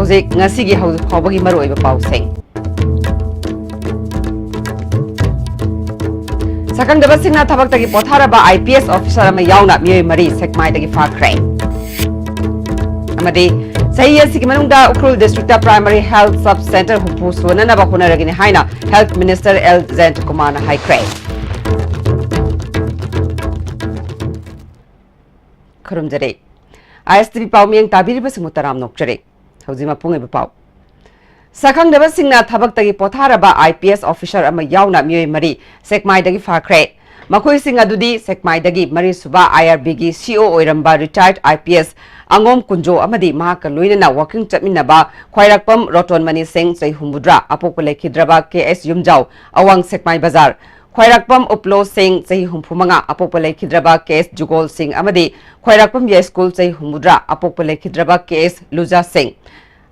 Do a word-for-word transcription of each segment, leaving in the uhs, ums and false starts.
ꯍꯧꯖꯤꯛ ꯉꯁꯤꯒꯤ ꯍꯧꯖꯤꯛ ꯐꯥꯎꯕꯒꯤ ꯃꯔꯨꯑꯣꯏꯕ ꯄꯥꯎꯁꯤꯡ꯫ ꯁꯛꯈꯪꯗꯕꯁꯤꯡꯅ ꯊꯕꯛꯇꯒꯤ ꯄꯣꯊꯥꯔꯕ IPS officer ꯑꯃ ꯌꯥꯎꯅ ꯃꯤꯑꯣꯏ ꯃꯔꯤ ꯁꯦꯛꯃꯥꯏꯗꯒꯤ ꯐꯥꯈ꯭ꯔꯦ꯫ ꯑꯃꯗꯤ ꯆꯍꯤ ꯑꯁꯤꯒꯤ ꯃꯅꯨꯡꯗ Ukhrul district primary health sub center ꯍꯨꯝꯐꯨ ꯁꯨꯅꯅꯕ ꯍꯣꯠꯅꯔꯒꯅꯤ ꯍꯥꯏꯅ Health Minister L ꯖꯌꯟꯇ ꯀꯨꯃꯥꯔꯅ ꯍꯥꯏꯈ꯭ꯔꯦ꯫ ꯈꯨꯔꯨꯝꯖꯔꯤ꯫ ISTV ꯄꯥꯎ ꯃꯤꯌꯦꯡ ꯇꯥꯕꯤꯔꯤꯕꯁꯤꯡꯕꯨ ꯇꯔꯥꯝꯅ ꯑꯣꯛꯆꯔꯤ꯫ ꯍꯧꯖꯤꯛ ꯃꯄꯨꯡ ꯑꯣꯏꯕ ꯄꯥꯎ꯫ ꯁꯛꯈꯪꯗꯕꯁꯤꯡꯅ ꯊꯕꯛꯇꯒꯤ ꯄꯣꯊꯥꯔꯕ IPS officer ꯑꯃ ꯌꯥꯎꯅ ꯃꯤꯑꯣꯏ ꯃꯔꯤ ꯁꯦꯛꯃꯥꯏꯗꯒꯤ ꯐꯥꯈ꯭ꯔꯦ꯫ ꯃꯈꯣꯏꯁꯤꯡ ꯑꯗꯨꯗꯤ ꯁꯦꯛꯃꯥꯏꯗꯒꯤ ꯃꯔꯤꯁꯨꯕ IRBꯒꯤ CO ꯑꯣꯏꯔꯝꯕ retired IPS ꯑꯉꯣꯝ ꯀꯨꯟꯖꯣ ꯑꯃꯗꯤ ꯃꯍꯥꯛꯀ ꯂꯣꯏꯅꯅ working ꯆꯠꯃꯤꯟꯅꯕ ꯈ꯭ꯋꯥꯏꯔꯥꯛꯄꯝ ꯔꯣꯇꯣꯟꯃꯅꯤ ꯁꯤꯡ, ꯆꯍꯤ ꯍꯨꯝꯐꯨꯇꯔꯥ, ꯑꯄꯣꯛꯄ ꯂꯩꯈꯤꯗ꯭ꯔꯕ KS ꯌꯨꯝꯖꯥꯎ, ꯑꯋꯥꯡ ꯁꯦꯛꯃꯥꯏ ꯕꯖꯥꯔ, ꯈ꯭ꯋꯥꯏꯔꯥꯛꯄꯝ ꯎꯞꯂꯣ ꯁꯤꯡ, ꯆꯍꯤ ꯍꯨꯝꯐꯨꯃꯉꯥ, ꯑꯄꯣꯛꯄ ꯂꯩꯈꯤꯗ꯭ꯔꯕ KS ꯖꯨꯒꯣꯜ ꯁꯤꯡ ꯑꯃꯗꯤ ꯈ꯭ꯋꯥꯏꯔꯥꯛꯄꯝ ꯌꯥꯏꯁ꯭ꯀꯨꯜ, ꯆꯍꯤ ꯍꯨꯝꯐꯨꯇꯔꯥ, ꯑꯄꯣꯛꯄ ꯂꯩꯈꯤꯗ꯭ꯔꯕ KS ꯂꯨꯖꯥ ꯁꯤꯡ꯫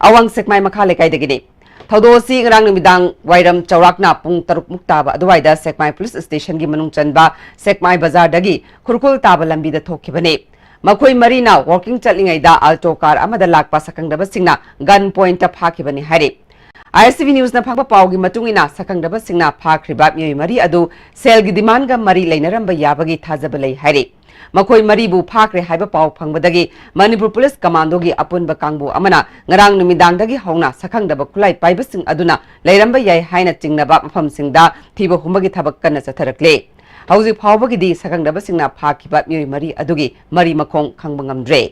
ꯑꯋꯥꯡ ꯁꯦꯛꯃꯥꯏ ꯃꯈꯥ ꯂꯩꯀꯥꯏꯗꯒꯤꯅꯤ꯫ ꯊꯧꯗꯣꯛ ꯑꯁꯤ ꯉꯔꯥꯡ ꯅꯨꯃꯤꯗꯥꯡ ꯋꯥꯏꯔꯝ ꯆꯥꯎꯔꯥꯛꯅ ꯄꯨꯡ ꯇꯔꯨꯛ ꯃꯨꯛ ꯇꯥꯕ ꯑꯗꯨꯋꯥꯏꯗ ꯁꯦꯛꯃꯥꯏ police stationꯒꯤ ꯃꯅꯨꯡ ꯆꯟꯕ ꯁꯦꯛꯃꯥꯏ ꯕꯖꯥꯔꯗꯒꯤ ꯈꯨꯔꯈꯨꯜ ꯇꯥꯕ ꯂꯝꯕꯤꯗ ꯊꯣꯛꯈꯤꯕꯅꯤ꯫ ꯃꯈꯣꯏ ꯃꯔꯤꯅ working ꯆꯠꯂꯤꯉꯩꯗ Alto car ꯑꯃꯗ ꯂꯥꯛꯄ ꯁꯛꯈꯪꯗꯕꯁꯤꯡꯅ gun pointꯇ ꯐꯥꯈꯤꯕꯅꯤ ꯍꯥꯏꯔꯤ꯫ ISTV newsꯅ ꯐꯪꯕ ꯄꯥꯎꯒꯤ ꯃꯇꯨꯡ ꯏꯟꯅ, ꯁꯛꯈꯪꯗꯕꯁꯤꯡꯅ ꯐꯥꯈ꯭ꯔꯤꯕ ꯃꯤꯑꯣꯏ ꯃꯔꯤ ꯑꯗꯨ ꯁꯦꯜꯒꯤ demandꯒ ꯃꯔꯤ ꯂꯩꯅꯔꯝꯕ ꯌꯥꯕꯒꯤ ꯊꯥꯖꯕ ꯂꯩ ꯍꯥꯏꯔꯤ꯫ ꯃꯈꯣꯏ ꯃꯔꯤꯕꯨ ꯐꯥꯈ꯭ꯔꯦ ꯍꯥꯏꯕ ꯄꯥꯎ ꯐꯪꯕꯗꯒꯤ ꯃꯅꯤꯄꯨꯔ police commandoꯒꯤ ꯑꯄꯨꯟꯕ ꯀꯥꯡꯕꯨ ꯑꯃꯅ ꯉꯔꯥꯡ ꯅꯨꯃꯤꯗꯥꯡꯗꯒꯤ ꯍꯧꯅ ꯁꯛꯈꯪꯗꯕ ꯈꯨꯠꯂꯥꯏ ꯄꯥꯏꯕꯁꯤꯡ ꯑꯗꯨꯅ ꯂꯩꯔꯝꯕ ꯌꯥꯏ ꯍꯥꯏꯅ ꯆꯤꯡꯅꯕ ꯃꯐꯝꯁꯤꯡꯗ ꯊꯤꯕ ꯍꯨꯝꯕꯒꯤ ꯊꯕꯛ ꯀꯟꯅ ꯆꯠꯊꯔꯛꯂꯤ꯫ ꯍꯧꯖꯤꯛ ꯐꯥꯎꯕꯒꯤꯗꯤ ꯁꯛꯈꯪꯗꯕꯁꯤꯡꯅ ꯐꯥꯈꯤꯕ ꯃꯤꯑꯣꯏ ꯃꯔꯤ ꯑꯗꯨꯒꯤ ꯃꯔꯤ ꯃꯈꯣꯡ ꯈꯪꯕ ꯉꯝꯗ꯭ꯔꯦ꯫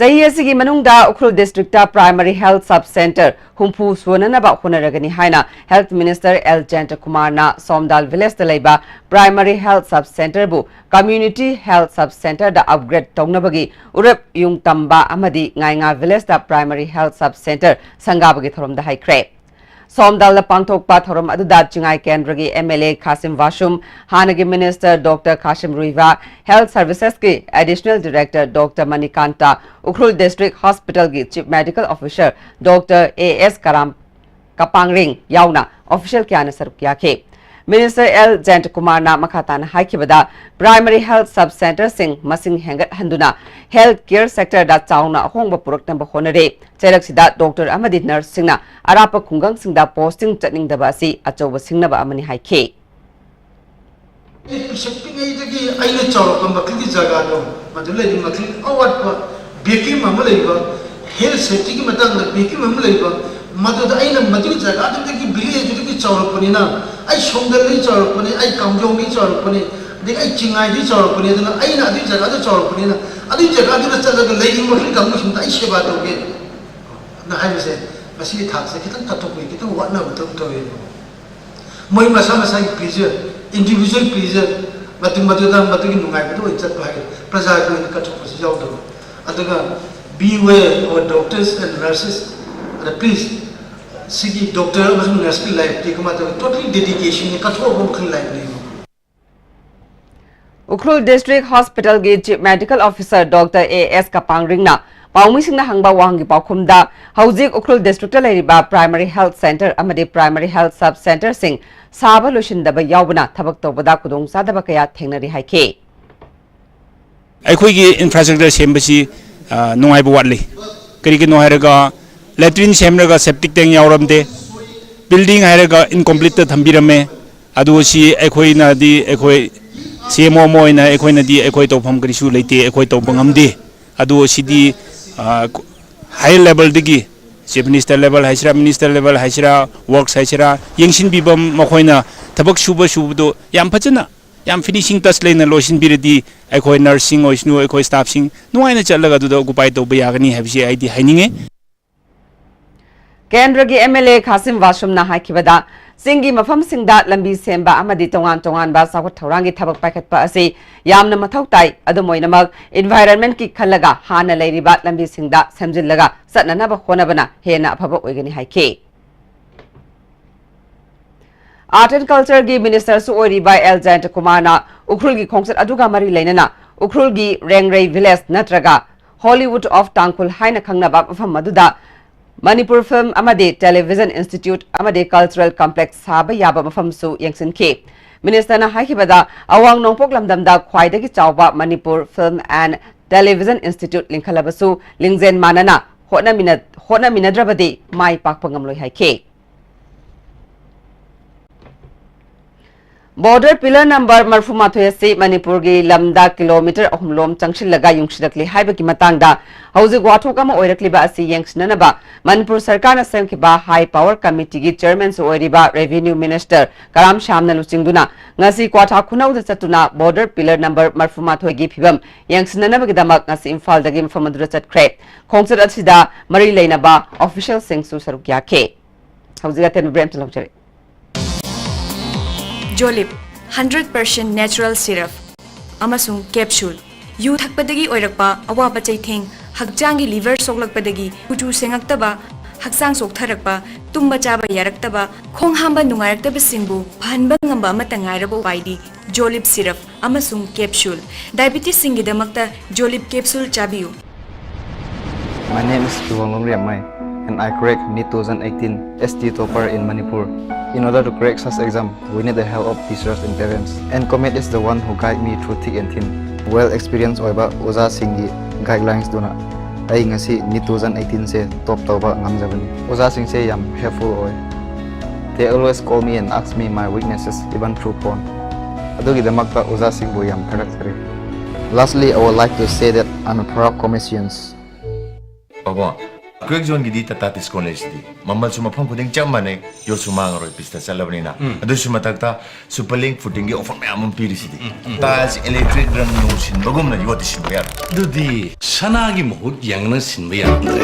ꯆꯍꯤ ꯑꯁꯤꯒꯤ ꯃꯅꯨꯡꯗ Ukhrul districtꯇ primary health sub center ꯍꯨꯝꯐꯨ ꯁꯨꯅꯅꯕ ꯍꯣꯠꯅꯔꯒꯅꯤ ꯍꯥꯏꯅ Health Minister L ꯖꯌꯟꯇ ꯀꯨꯃꯥꯔꯅ ꯁꯣꯝꯗꯥꯜ villageꯇ ꯂꯩꯕ primary health sub centerꯕꯨ community health sub centerꯗ upgrade ꯇꯧꯅꯕꯒꯤ ꯎꯔꯦꯞ ꯌꯨꯡ ꯇꯝꯕ ꯑꯃꯗꯤ ꯉꯥꯏꯉꯥ villageꯇ primary health sub center ꯁꯪꯒꯥꯕꯒꯤ ꯊꯧꯔꯝꯗ ꯍꯥꯏꯈ꯭ꯔꯦ꯫ ꯁꯣꯝꯗꯥꯜꯗ ꯄꯥꯡꯊꯣꯛꯄ ꯊꯧꯔꯝ ꯑꯗꯨꯗ ꯆꯤꯡꯉꯥꯏ ꯀꯦꯟꯗ꯭ꯔꯒꯤ MLA ꯈꯥꯁꯤꯝ ꯕꯥꯁꯨꯝ, ꯍꯥꯟꯅꯒꯤ minister Doctor ꯈꯥꯁꯤꯝ ꯔꯨꯏꯕꯥ, health servicesꯀꯤ additional director Doctor Manikanta, Ukhrul district hospitalꯒꯤ chief medical officer Doctor A S ꯀꯔꯥꯝ ꯀꯄꯥꯡꯔꯤꯡ ꯌꯥꯎꯅ official ꯀꯌꯥꯅ ꯁꯔꯨꯛ ꯌꯥꯈꯤ꯫ Minister ꯑꯦꯜ ꯖꯌꯟꯇꯀꯨꯃꯥꯔꯅ ꯃꯈꯥ ꯇꯥꯅ ꯍꯥꯏꯈꯤꯕꯗ, primary health sub centreꯁꯤꯡ ꯃꯁꯤꯡ ꯍꯦꯟꯒꯠꯍꯟꯗꯨꯅ health care sectorꯗ ꯆꯥꯎꯅ ꯑꯍꯣꯡꯕ ꯄꯨꯔꯛꯅꯕ ꯍꯣꯠꯅꯔꯦ꯫ ꯆꯩꯔꯛꯁꯤꯗ doctor ꯑꯃꯗꯤ nurseꯁꯤꯡꯅ ꯑꯔꯥꯞꯄ ꯈꯨꯡꯒꯪꯁꯤꯡꯗ posting ꯆꯠꯅꯤꯡꯗꯕ ꯑꯁꯤ ꯑꯆꯧꯕ ꯁꯤꯡꯅꯕ ꯑꯃꯅꯤ ꯍꯥꯏꯈꯤ꯫ ꯑꯩ ꯄꯤꯁꯛ ꯄꯤꯛꯉꯩꯗꯒꯤ ꯑꯩꯅ ꯆꯥꯎꯔꯛꯄ ꯃꯈꯩꯒꯤ ꯖꯒꯥꯗꯣ, ꯃꯗꯨ ꯂꯩꯔꯤꯕ ꯃꯈꯩ ꯑꯋꯥꯠꯄ vacuum ꯑꯃ ꯂꯩꯕ, health safetyꯒꯤ ꯃꯇꯥꯡꯗ vacuum ꯑꯃ ꯂꯩꯕ, ꯃꯗꯨꯗ ꯑꯩꯅ ꯃꯗꯨꯒꯤ ꯖꯒꯥꯗꯨꯗꯒꯤ, villageꯗꯨꯗꯒꯤ ꯆꯥꯎꯔꯛꯄꯅꯤꯅ, ꯑꯩ ꯁꯣꯡꯗꯜꯗꯒꯤ ꯆꯥꯎꯔꯛꯄꯅꯤ, ꯑꯩ ꯀꯥꯝꯖꯣꯡꯗꯒꯤ ꯆꯥꯎꯔꯛꯄꯅꯤ, ꯑꯗꯒꯤ ꯑꯩ ꯆꯤꯡꯉꯥꯏꯗꯒꯤ ꯆꯥꯎꯔꯛꯄꯅꯤ, ꯑꯗꯨꯅ ꯑꯩꯅ ꯑꯗꯨꯒꯤ ꯖꯒꯥꯗ ꯆꯥꯎꯔꯛꯄꯅꯤ, ꯑꯗꯨꯒꯤ ꯖꯒꯥꯗꯨꯗ ꯆꯠꯂꯒ ꯂꯩꯔꯤꯕ ꯃꯈꯩ ꯀꯥꯡꯕꯨꯁꯤꯡꯗ ꯑꯩ ꯁꯦꯕꯥ ꯇꯧꯒꯦ ꯅ ꯍꯥꯏꯕꯁꯦ, ꯃꯁꯤꯒꯤ ꯊꯥꯛꯁꯦ ꯈꯤꯇꯪ ꯀꯠꯊꯣꯛꯄꯒꯤ ꯈꯤꯇꯪ ꯋꯥꯠꯅꯕꯗꯧꯅ ꯇꯧꯋꯦꯕ꯫ ꯃꯣꯏ ꯃꯁꯥ ꯃꯁꯥꯒꯤ pleasure, individual pleasure, ꯃꯇꯨꯡ ꯃꯗꯨꯗ ꯃꯗꯨꯒꯤ ꯅꯨꯡꯉꯥꯏꯕꯗꯨ ꯑꯣꯏꯅ ꯆꯠꯄ ꯍꯥꯏꯒꯗ꯭ꯔꯥ, ꯄ꯭ꯔꯖꯥꯒꯤ ꯑꯣꯏꯅ ꯀꯠꯊꯣꯛꯄꯁꯤ ꯌꯥꯎꯗꯕ꯫ ꯑꯗꯨꯒ beware our doctors and nurses, ꯑꯗ please, ꯁꯤꯒꯤ doctor ꯑꯃꯁꯨꯡ nurseꯀꯤ lifeꯇꯤ ꯀꯃꯥꯏꯅ ꯇꯧꯋꯤ? Totally dedicationꯅꯤ, ꯀꯠꯊꯣꯛꯑꯕ ꯃꯈꯜ lifeꯅꯦꯕ꯫ Ukhrul District Hospitalꯒꯤ Chief Medical Officer Doctor A S ꯀꯄꯥꯡꯔꯤꯡꯅ ꯄꯥꯎꯃꯤꯁꯤꯡꯅ ꯍꯪꯕ ꯋꯥꯍꯪꯒꯤ ꯄꯥꯎꯈꯨꯝꯗ, ꯍꯧꯖꯤꯛ ꯎꯈ꯭ꯔꯨꯜ districtꯇ ꯂꯩꯔꯤꯕ primary health centre ꯑꯃꯗꯤ primary health sub centreꯁꯤꯡ ꯁꯥꯕ ꯂꯣꯏꯁꯤꯟꯗꯕ ꯌꯥꯎꯕꯅ ꯊꯕꯛ ꯇꯧꯕꯗ ꯈꯨꯗꯣꯡꯆꯥꯗꯕ ꯀꯌꯥ ꯊꯦꯡꯅꯔꯤ ꯍꯥꯏꯈꯤ꯫ ꯑꯩꯈꯣꯏꯒꯤ infrastructure ꯁꯦꯝꯕꯁꯤ, ꯑ, ꯅꯨꯡꯉꯥꯏꯕ ꯋꯥꯠꯂꯤ꯫ ꯀꯔꯤꯒꯤꯅꯣ ꯍꯥꯏꯔꯒ, latrine ꯁꯦꯝꯂꯒ septic tank ꯌꯥꯎꯔꯝꯗꯦ, building ꯍꯥꯏꯔꯒ incompleteꯇ ꯊꯝꯕꯤꯔꯝꯃꯦ꯫ ꯑꯗꯨ ꯁꯤ ꯑꯩꯈꯣꯏꯅꯗꯤ, ꯑꯩꯈꯣꯏ ꯁꯤ ꯑꯦꯝ ꯑꯣ ꯑꯃ ꯑꯣꯏꯅ ꯑꯩꯈꯣꯏꯅꯗꯤ ꯑꯩꯈꯣꯏ ꯇꯧꯐꯝ ꯀꯔꯤꯁꯨ ꯂꯩꯇꯦ, ꯑꯩꯈꯣꯏ ꯇꯧꯕ ꯉꯝꯗꯦ꯫ ꯑꯗꯨ ꯁꯤꯗꯤ, ꯑ, higher levelꯗꯒꯤ Chief Minister level ꯍꯥꯏꯁꯤꯔꯥ, minister level ꯍꯥꯏꯁꯤꯔꯥ, works ꯍꯥꯏꯁꯤꯔꯥ, ꯌꯦꯡꯁꯤꯟꯕꯤꯕ, ꯃꯈꯣꯏꯅ ꯊꯕꯛ ꯁꯨꯕ ꯁꯨꯕꯗꯣ ꯌꯥꯝ ꯐꯖꯅ, ꯌꯥꯝ finishing touch ꯂꯩꯅ ꯂꯣꯏꯁꯤꯟꯕꯤꯔꯗꯤ, ꯑꯩꯈꯣꯏ nursing ꯑꯣꯏꯁꯅꯨ, ꯑꯩꯈꯣꯏ staffꯁꯤꯡ ꯅꯨꯡꯉꯥꯏꯅ ꯆꯠꯂꯒ ꯑꯗꯨꯗ occupy ꯇꯧꯕ ꯌꯥꯒꯅꯤ ꯍꯥꯏꯕꯁꯤ ꯑꯩꯗꯤ ꯍꯥꯏꯅꯤꯡꯉꯤ꯫ ꯀꯦꯟꯗ꯭ꯔꯒꯤ ꯑꯦꯝ ꯑꯦꯜ ꯑꯦ ꯈꯥꯁꯤꯝ ꯋꯥꯁꯨꯝꯅ ꯍꯥꯏꯈꯤꯕꯗ, ꯆꯤꯡꯒꯤ ꯃꯐꯝꯁꯤꯡꯗ ꯂꯝꯕꯤ ꯁꯦꯝꯕ ꯑꯃꯗꯤ ꯇꯣꯉꯥꯟ ꯇꯣꯉꯥꯟꯕ ꯆꯥꯎꯈꯠ ꯊꯧꯔꯥꯡꯒꯤ ꯊꯕꯛ ꯄꯥꯏꯈꯠꯄ ꯑꯁꯤ ꯌꯥꯝꯅ ꯃꯊꯧ ꯇꯥꯏ꯫ ꯑꯗꯨꯝ ꯑꯣꯏꯅꯃꯛ, environmentꯀꯤ ꯈꯜꯂꯒ ꯍꯥꯟꯅ ꯂꯩꯔꯤꯕ ꯂꯝꯕꯤꯁꯤꯡꯗ ꯁꯦꯝꯖꯤꯜꯂꯒ ꯆꯠꯅꯅꯕ ꯍꯣꯠꯅꯕꯅ ꯍꯦꯟꯅ ꯑꯐꯕ ꯑꯣꯏꯒꯅꯤ ꯍꯥꯏꯈꯤ꯫ Art and Cultureꯒꯤ ministerꯁꯨ ꯑꯣꯏꯔꯤꯕ ꯑꯦꯜ ꯖꯌꯟꯇꯀꯨꯃꯥꯔꯅ ꯎꯈ꯭ꯔꯨꯜꯒꯤ ꯈꯣꯡꯆꯠ ꯑꯗꯨꯒ ꯃꯔꯤ ꯂꯩꯅꯅ ꯎꯈ꯭ꯔꯨꯜꯒꯤ ꯔꯦꯡꯔꯩ village ꯅꯠꯇ꯭ꯔꯒ Hollywood of Tangkhul ꯍꯥꯏꯅ ꯈꯪꯅꯕ ꯃꯐꯝ ꯑꯗꯨꯗ ꯃꯅꯤꯄꯨꯔ ꯐꯤꯜꯝ ꯑꯃꯗꯤ ꯇꯦꯂꯤꯚꯤꯖꯟ ꯏꯟꯁꯇꯤꯇ꯭ꯌꯨꯠ ꯑꯃꯗꯤ ꯀꯜꯆꯔꯦꯜ ꯀꯝꯄ꯭ꯂꯦꯛꯁ ꯁꯥꯕ ꯌꯥꯕ ꯃꯐꯝꯁꯨ ꯌꯦꯡꯁꯤꯟꯈꯤ꯫ ꯃꯤꯅꯤꯁꯇꯔꯅ ꯍꯥꯏꯈꯤꯕꯗ, ꯑꯋꯥꯡ ꯅꯣꯡꯄꯣꯛ ꯂꯝꯗꯝꯗ ꯈ꯭ꯋꯥꯏꯗꯒꯤ ꯆꯥꯎꯕ Manipur film and television institute ꯂꯤꯡꯈꯠꯂꯕꯁꯨ ꯂꯤꯡꯖꯦꯜ ꯃꯥꯟꯅꯅ ꯍꯣꯠꯅꯃꯤꯟꯅ-, ꯍꯣꯠꯅꯃꯤꯟꯅꯗ꯭ꯔꯕꯗꯤ ꯃꯥꯏ ꯄꯥꯛꯄ ꯉꯝꯂꯣꯏ ꯍꯥꯏꯈꯤ꯫ ꯕꯣꯔꯗꯔ ꯄꯤꯂꯔ ꯅꯝꯕꯔ ꯃꯔꯤꯐꯨ ꯃꯥꯊꯣꯏ ꯑꯁꯤ ꯃꯅꯤꯄꯨꯔꯒꯤ ꯂꯝꯗ ꯀꯤꯂꯣꯃꯤꯇꯔ ꯑꯍꯨꯝ ꯂꯣꯝ ꯆꯪꯁꯤꯜꯂꯒ ꯌꯨꯡꯁꯤꯜꯂꯛꯂꯤ ꯍꯥꯏꯕꯒꯤ ꯃꯇꯥꯡꯗ ꯍꯧꯖꯤꯛ ꯋꯥꯊꯣꯛ ꯑꯃ ꯑꯣꯏꯔꯛꯂꯤꯕ ꯑꯁꯤ ꯌꯦꯡꯁꯤꯟꯅꯅꯕ ꯃꯅꯤꯄꯨꯔ ꯁꯔꯀꯥꯔꯅ ꯁꯦꯝꯈꯤꯕ ꯍꯥꯏ ꯄꯥꯋꯔ ꯀꯃꯤꯇꯤꯒꯤ ꯆꯦꯌꯔꯃꯦꯟꯁꯨ ꯑꯣꯏꯔꯤꯕ ꯔꯦꯚꯤꯅ꯭ꯌꯨ ꯃꯤꯅꯤꯁꯇꯔ ꯀꯔꯥꯝ ꯁ꯭ꯌꯥꯝꯅ ꯂꯨꯆꯤꯡꯗꯨꯅ ꯉꯁꯤ ꯀ꯭ꯋꯥꯊꯥ ꯈꯨꯅꯧꯗ ꯆꯠꯇꯨꯅ ꯕꯣꯔꯗꯔ ꯄꯤꯂꯔ ꯅꯝꯕꯔ ꯃꯔꯤꯐꯨ ꯃꯥꯊꯣꯏꯒꯤ ꯐꯤꯕꯝ ꯌꯦꯡꯁꯤꯟꯅꯅꯕꯒꯤꯗꯃꯛ ꯉꯁꯤ ꯏꯝꯐꯥꯜꯗꯒꯤ ꯃꯐꯝ ꯑꯗꯨꯗ ꯆꯠꯈ꯭ꯔꯦ꯫ ꯈꯣꯡꯆꯠ ꯑꯁꯤꯗ ꯃꯔꯤ ꯂꯩꯅꯕ ꯑꯣꯐꯤꯁꯤꯌꯦꯜꯁꯤꯡꯁꯨ ꯁꯔꯨꯛ ꯌꯥꯈꯤ꯫ ꯍꯧꯖꯤꯛ ꯑꯇꯦꯟꯕ ꯕ꯭ꯔꯦꯛ ꯑꯃꯇ ꯂꯧꯖꯔꯤ꯫ ꯖꯣꯂꯤꯞ, ꯍꯟꯗ꯭ꯔꯦꯠ ꯄꯥꯔꯁꯦꯟ ꯅꯦꯆꯔꯦꯜ ꯁꯤꯔꯞ ꯑꯃꯁꯨꯡ ꯀꯦꯞꯁꯨꯜ꯫ ꯌꯨ ꯊꯛꯄꯗꯒꯤ ꯑꯣꯏꯔꯛꯄ ꯑꯋꯥꯕ ꯆꯩꯊꯦꯡ, ꯍꯛꯆꯥꯡꯒꯤ ꯂꯤꯚꯔ ꯁꯣꯛꯂꯛꯄꯗꯒꯤ ꯀꯨꯆꯨ ꯁꯦꯡꯉꯛꯇꯕ, ꯍꯛꯆꯥꯡ ꯆꯣꯛꯊꯔꯛꯄ, ꯇꯨꯝꯕ ꯆꯥꯕ ꯌꯥꯔꯛꯇꯕ, ꯈꯣꯡ ꯍꯥꯝꯕ ꯅꯨꯡꯉꯥꯏꯔꯛꯇꯕꯁꯤꯡꯕꯨ ꯐꯍꯟꯕ ꯉꯝꯕ ꯑꯃꯠꯇ ꯉꯥꯏꯔꯕ ꯎꯄꯥꯏꯗꯤ ꯖꯣꯂꯤꯞ ꯁꯤꯔꯞ ꯑꯃꯁꯨꯡ ꯀꯦꯞꯁꯨꯜ꯫ ꯗꯥꯏꯕꯤꯇꯤꯁꯁꯤꯡꯒꯤꯗꯃꯛꯇ ꯖꯣꯂꯤꯞ ꯀꯦꯞꯁꯨꯜ ꯆꯥꯕꯤꯌꯨ꯫ My name is Kiwonglong Riammai, and I cracked NEET two thousand eighteen S T topper in Manipur. In order to crack such exam, we need the help of teachers and parents. And Comet is the one who guide me through thick and thin. Well experienced ꯑꯣꯏꯕ ꯑꯣꯖꯥꯁꯤꯡꯒꯤ guidelines ꯗꯨꯅ ꯑꯩ ꯉꯁꯤ NEET two thousand eighteen ꯁꯦ top ꯇꯧꯕ ꯉꯝꯖꯕꯅꯤ꯫ ꯑꯣꯖꯥꯁꯤꯡꯁꯦ ꯌꯥꯝ helpful ꯑꯣꯏ꯫ They always call me and ask me my weaknesses, even through phone. ꯑꯗꯨꯒꯤꯗꯃꯛꯇ ꯑꯣꯖꯥꯁꯤꯡꯕꯨ ꯌꯥꯝ ꯊꯥꯒꯠꯆꯔꯤ꯫ Lastly, I would like to say that I'm a proud Cometian. ꯄꯥꯕꯨꯡ, crack zoneꯒꯤꯗꯤ Tata Tiscon ꯂꯩꯁꯤꯗꯤ꯫ ꯃꯃꯜꯁꯨ ꯃꯐꯝ ꯈꯨꯗꯤꯡ ꯆꯞ ꯃꯥꯟꯅꯩ, ꯌꯣꯠꯁꯨ ꯃꯥꯡꯉꯔꯣꯏ, ꯄꯤꯁꯇ ꯆꯠꯂꯕꯅꯤꯅ꯫ ꯎꯝ꯫ ꯑꯗꯨꯁꯨ ꯃꯊꯛꯇ Superlink Fittingꯒꯤ offer ꯃꯌꯥꯝ ꯑꯃ ꯄꯤꯔꯤꯁꯤꯗꯤ꯫ ꯎꯝ, ꯎꯝ, ꯎꯝ꯫ Tiles electric ꯔꯪ ꯅꯨꯡ ꯁꯤꯟꯕꯒꯨꯝꯅ ꯌꯣꯠꯇꯤ ꯁꯤꯟꯕ ꯌꯥꯔꯣꯏ꯫ ꯑꯗꯨꯗꯤ ꯁꯅꯥꯒꯤ ꯃꯍꯨꯠ ꯌꯦꯡꯅ ꯁꯤꯟꯕ ꯌꯥꯔꯝꯗ꯭ꯔꯦ꯫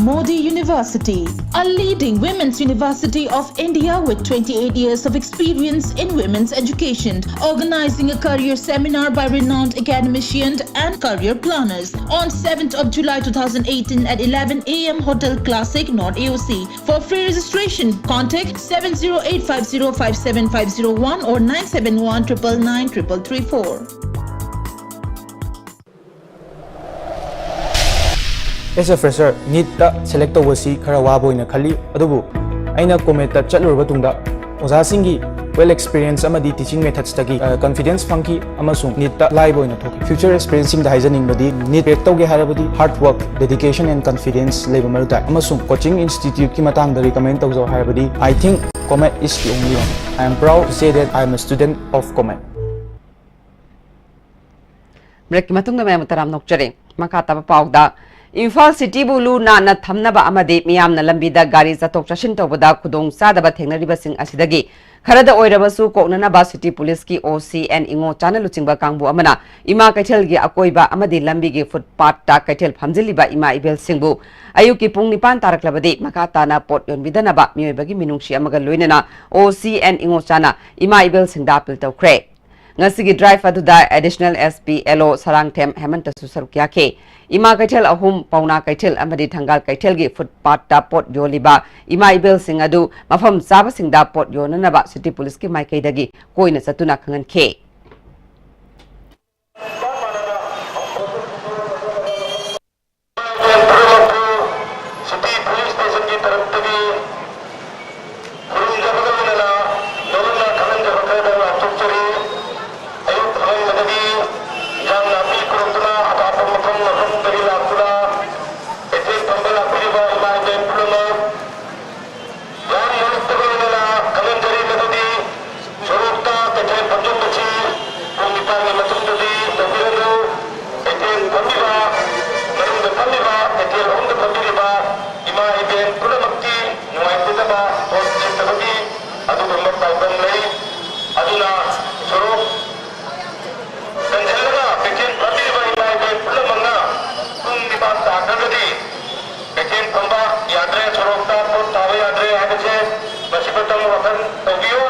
Modi University, a leading women's university of India with twenty-eight years of experience in women's education, organizing a career seminar by renowned academicians and career planners on seventh of July two thousand eighteen at eleven a m Hotel Classic, North A O C. For free registration, contact seven zero eight five zero five seven five zero one or nine seven one triple nine triple three four. As a fresher, NEETꯇ select ꯇꯧꯕꯁꯤ ꯈꯔ ꯋꯥꯕ ꯑꯣꯏꯅ ꯈꯜꯂꯤ, ꯑꯗꯨꯕꯨ ꯑꯩꯅ COMETꯇ ꯆꯠꯂꯨꯔꯕ ꯇꯨꯡꯗ ꯑꯣꯖꯥꯁꯤꯡꯒꯤ well experience ꯑꯃꯗꯤ teaching methodsꯇꯒꯤ, ꯑ, confidence ꯐꯪꯈꯤ ꯑꯃꯁꯨꯡ NEETꯇ ꯂꯥꯏꯕ ꯑꯣꯏꯅ ꯊꯣꯛꯈꯤ꯫ Future aspirantsꯁꯤꯡꯗ ꯍꯥꯏꯖꯅꯤꯡꯕꯗꯤ, NEET crack ꯇꯧꯒꯦ ꯍꯥꯏꯔꯕꯗꯤ hard work, dedication and confidence ꯂꯩꯕ ꯃꯔꯨ ꯇꯥꯏ꯫ ꯑꯃꯁꯨꯡ coaching instituteꯀꯤ ꯃꯇꯥꯡꯗ recommend ꯇꯧꯖꯧ ꯍꯥꯏꯔꯕꯗꯤ, I think COMET is the only one. I am proud to say that I am a student of COMET. ꯕ꯭ꯔꯦꯛꯀꯤ ꯃꯇꯨꯡꯗ ꯃꯌꯥꯝ ꯇꯔꯥꯝ ꯅꯣꯛꯆꯔꯤ꯫ ꯃꯈꯥ ꯇꯥꯕ ꯄꯥꯎꯗ, ꯏꯝꯐꯥꯜ ꯁꯤꯇꯤꯕꯨ ꯂꯨ ꯅꯥꯟꯅ ꯊꯝꯅꯕ ꯑꯃꯗꯤ ꯃꯤꯌꯥꯝꯅ ꯂꯝꯕꯤꯗ ꯒꯥꯔꯤ ꯆꯠꯊꯣꯛ ꯆꯠꯁꯤꯟ ꯇꯧꯕꯗ ꯈꯨꯗꯣꯡ ꯆꯥꯗꯕ ꯊꯦꯡꯅꯔꯤꯕꯁꯤꯡ ꯑꯁꯤꯗꯒꯤ ꯈꯔꯗ ꯑꯣꯏꯔꯕꯁꯨ ꯀꯣꯛꯅꯅꯕ ꯁꯤꯇꯤ ꯄꯨꯂꯤꯁꯀꯤ ꯑꯣ ꯁꯤ ꯑꯦꯟ ꯏꯉꯣꯆꯥꯅ ꯂꯨꯆꯤꯡꯕ ꯀꯥꯡꯕꯨ ꯑꯃꯅ ꯏꯃꯥ ꯀꯩꯊꯦꯜꯒꯤ ꯑꯀꯣꯏꯕ ꯑꯃꯗꯤ ꯂꯝꯕꯤꯒꯤ ꯐꯨꯠꯄꯥꯠꯇ ꯀꯩꯊꯦꯜ ꯐꯝꯖꯤꯜꯂꯤꯕ ꯏꯃꯥ ꯏꯕꯦꯜꯁꯤꯡꯕꯨ ꯑꯌꯨꯛꯀꯤ ꯄꯨꯡ ꯅꯤꯄꯥꯟ ꯇꯥꯔꯛꯂꯕꯗꯤ ꯃꯈꯥ ꯇꯥꯅ ꯄꯣꯠ ꯌꯣꯟꯕꯤꯗꯅꯕ ꯃꯤꯑꯣꯏꯕꯒꯤ ꯃꯤꯅꯨꯡꯁꯤ ꯑꯃꯒ ꯂꯣꯏꯅꯅ ꯑꯣ ꯁꯤ ꯑꯦꯟ ꯏꯉꯣꯆꯥꯅ ꯏꯃꯥ ꯏꯕꯦꯜꯁꯤꯡꯗ ꯑꯄꯤꯜ ꯇꯧꯈ꯭ꯔꯦ꯫ ꯉꯁꯤꯒꯤ ꯗ꯭ꯔꯥꯏꯚ ꯑꯗꯨꯗ ꯑꯦꯗꯤꯁꯅꯦꯜ ꯑꯦꯁ ꯄꯤ ꯑꯦꯜ ꯑꯣ ꯁꯔꯥꯡꯊꯦꯝ ꯍꯦꯃꯟꯇꯁꯨ ꯁꯔꯨꯛ ꯌꯥꯈꯤ꯫ ꯏꯃꯥ ꯀꯩꯊꯦꯜ ꯑꯍꯨꯝ, ꯄꯥꯎꯅꯥ ꯀꯩꯊꯦꯜ ꯑꯃꯗꯤ ꯊꯪꯒꯥꯜ ꯀꯩꯊꯦꯜꯒꯤ ꯐꯨꯠꯄꯥꯠꯇ ꯄꯣꯠ ꯌꯣꯜꯂꯤꯕ ꯏꯃꯥ ꯏꯕꯦꯜꯁꯤꯡ ꯑꯗꯨ ꯃꯐꯝ ꯆꯥꯕꯁꯤꯡꯗ ꯄꯣꯠ ꯌꯣꯟꯅꯅꯕ ꯁꯤꯇꯤ ꯄꯨꯂꯤꯁꯀꯤ ꯃꯥꯏꯀꯩꯗꯒꯤ ꯀꯣꯏꯅ ꯆꯠꯇꯨꯅ ꯈꯪꯍꯟꯈꯤ꯫ ꯁꯤꯇꯤ ꯄꯨꯂꯤꯁ ꯁ꯭ꯇꯦꯁꯟꯒꯤ ꯇꯔꯞꯇꯒꯤ ꯈꯨꯔꯨꯝꯖꯕꯒ ꯂꯣꯏꯅꯅ ꯅꯧꯅ ꯈꯪꯍꯟꯖꯕ ꯈꯔꯗꯪ ꯂꯥꯎꯊꯣꯛꯆꯔꯤ꯫ ꯑꯌꯨꯛ ꯑꯉꯟꯕꯗꯒꯤ ꯏꯟꯖꯥꯡ ꯅꯥꯄꯤ ꯄꯨꯔꯛꯇꯨꯅ ꯑꯔꯥꯞꯄ ꯃꯐꯝ ꯃꯐꯝꯗꯒꯤ ꯂꯥꯛꯇꯨꯅ ꯀꯩꯊꯦꯜ ꯐꯝꯕ ꯂꯥꯛꯄꯤꯔꯤꯕ ꯏꯃꯥ ꯏꯕꯦꯟ ꯄꯨꯝꯅꯃꯛ ꯌꯥꯝ ꯅꯣꯂꯨꯛꯇꯕ ꯂꯣꯏꯅꯅ ꯈꯪꯍꯟꯖꯔꯤ ꯃꯗꯨꯗꯤ ꯁꯣꯔꯣꯛꯇ ꯀꯩꯊꯦꯜ ꯐꯝꯖꯤꯟꯕꯁꯤ ꯄꯨꯡ ꯅꯤꯄꯥꯟꯒꯤ ꯃꯇꯨꯡꯗꯗꯤ ꯇꯧꯕꯤꯔꯅꯨ꯫ ꯀꯩꯊꯦꯜ ꯐꯝꯃꯤꯕ, ꯃꯅꯨꯡꯗ ꯐꯝꯃꯤꯕ, ꯀꯩꯊꯦꯜ ꯑꯍꯨꯝꯗ ꯐꯝꯕꯤꯔꯤꯕ ꯏꯃꯥ ꯏꯕꯦꯟ ꯄꯨꯝꯅꯃꯛꯀꯤ ꯅꯨꯡꯉꯥꯏꯇꯅꯕ ꯄꯣꯠ ꯁꯤꯠꯇꯕꯒꯤ ꯑꯗꯨꯒꯨꯝꯕ ꯄꯥꯎꯗꯝ ꯂꯩ꯫ ꯑꯗꯨꯅ ꯁꯣꯔꯣꯛ ꯀꯟꯁꯤꯜꯂꯒ ꯀꯩꯊꯦꯜ ꯐꯝꯃꯤꯕ ꯏꯃꯥ ꯏꯕꯦꯟ ꯄꯨꯝꯅꯃꯛꯅ ꯄꯨꯡ ꯅꯤꯄꯥꯟ ꯇꯥꯈ꯭ꯔꯒꯗꯤ ꯀꯩꯊꯦꯜ ꯐꯝꯕ ꯌꯥꯗ꯭ꯔꯦ, ꯁꯣꯔꯣꯛꯇ ꯄꯣꯠ ꯊꯥꯕ ꯌꯥꯗ꯭ꯔꯦ ꯍꯥꯏꯕꯁꯦ ꯃꯁꯤꯃꯇꯪ ꯋꯥꯈꯜ ꯇꯧꯕꯤꯌꯨ꯫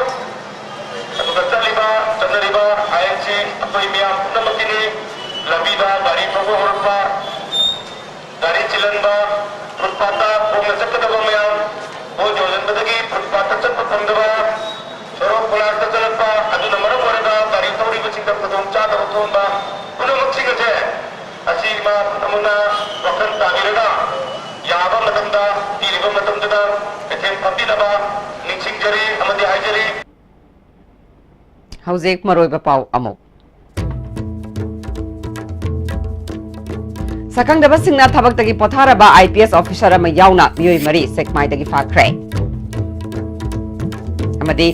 ꯑꯗꯨꯒ ꯆꯠꯂꯤꯕ, ꯆꯠꯅꯔꯤꯕ ꯑꯥꯏꯟꯁꯤ ꯑꯩꯈꯣꯏ ꯃꯤꯌꯥꯝ ꯄꯨꯝꯅꯃꯛꯀꯤꯅꯤ꯫ ꯂꯝꯕꯤꯗ ꯒꯥꯔꯤ ꯊꯧꯕ ꯍꯧꯔꯛꯄ, ꯒꯥꯔꯤ ꯆꯤꯜꯍꯟꯕ, ꯐꯨꯠꯄꯥꯠꯇ ꯈꯣꯡꯅ ꯆꯠꯀꯗꯕ ꯃꯌꯥꯝ, ꯄꯣꯠ ꯌꯣꯜꯍꯟꯕꯗꯒꯤ ꯐꯨꯠꯄꯥꯠꯇ ꯆꯠꯄ ꯐꯪꯗꯕ, ꯁꯣꯔꯣꯛ ꯀꯣꯏꯂꯥꯁꯇ ꯆꯠꯂꯛꯄ, ꯑꯗꯨꯅ ꯃꯔꯝ ꯑꯣꯏꯔꯒ ꯒꯥꯔꯤ ꯊꯧꯔꯤꯕꯁꯤꯡꯗ ꯈꯨꯗꯣꯡꯆꯥꯗꯕ ꯊꯣꯛꯍꯟꯕ ꯄꯨꯝꯅꯃꯛꯁꯤꯡ ꯑꯁꯦ ꯑꯁꯤ ꯏꯃꯥ ꯄꯨꯝꯅꯃꯛꯅ ꯋꯥꯈꯜ ꯇꯥꯕꯤꯔꯒ ꯃꯇꯝꯗ ꯄꯤꯔꯤꯕ ꯃꯇꯝꯗꯨꯗ ꯀꯩꯊꯦꯜ ꯐꯝꯕꯤꯅꯕ ꯅꯤꯡꯁꯤꯡꯖꯔꯤ ꯑꯃꯗꯤ ꯍꯥꯏꯖꯔꯤ꯫ ꯍꯧꯖꯤꯛ ꯃꯔꯨꯑꯣꯏꯕ ꯄꯥꯎ ꯑꯃꯨꯛ꯫ ꯁꯛꯈꯪꯗꯕꯁꯤꯡꯅ ꯊꯕꯛꯇꯒꯤ ꯄꯣꯊꯥꯔꯕ IPS officer ꯑꯃ ꯌꯥꯎꯅ ꯃꯤꯑꯣꯏ ꯃꯔꯤ ꯁꯦꯛꯃꯥꯏꯗꯒꯤ ꯐꯥꯈ꯭ꯔꯦ꯫ ꯑꯃꯗꯤ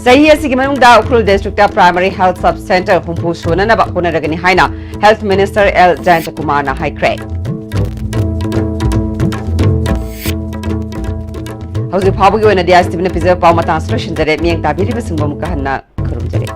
ꯆꯍꯤ ꯑꯁꯤꯒꯤ ꯃꯅꯨꯡꯗ Ukhrul district primary health sub centre ꯍꯨꯝꯐꯨ ꯁꯨꯅꯅꯕ ꯍꯣꯠꯅꯔꯒꯅꯤ ꯍꯥꯏꯅ Health Minister L ꯖꯌꯟꯇꯀꯨꯃꯥꯔꯅ ꯍꯥꯏꯈ꯭ꯔꯦ꯫ ꯍꯧꯖꯤꯛ ꯐꯥꯎꯕꯒꯤ ꯑꯣꯏꯅꯗꯤ ISTVꯅ ꯄꯤꯖꯕ ꯄꯥꯎ ꯃꯇꯥꯡ ꯑꯁꯤꯗ ꯂꯣꯏꯁꯤꯟꯖꯔꯦ꯫ ꯃꯤꯠꯌꯦꯡ ꯇꯥꯕꯤꯔꯤꯕꯁꯤꯡꯕꯨ ꯑꯃꯨꯛꯀ ꯍꯟꯅ ꯈꯨꯔꯨꯝꯖꯔꯤ꯫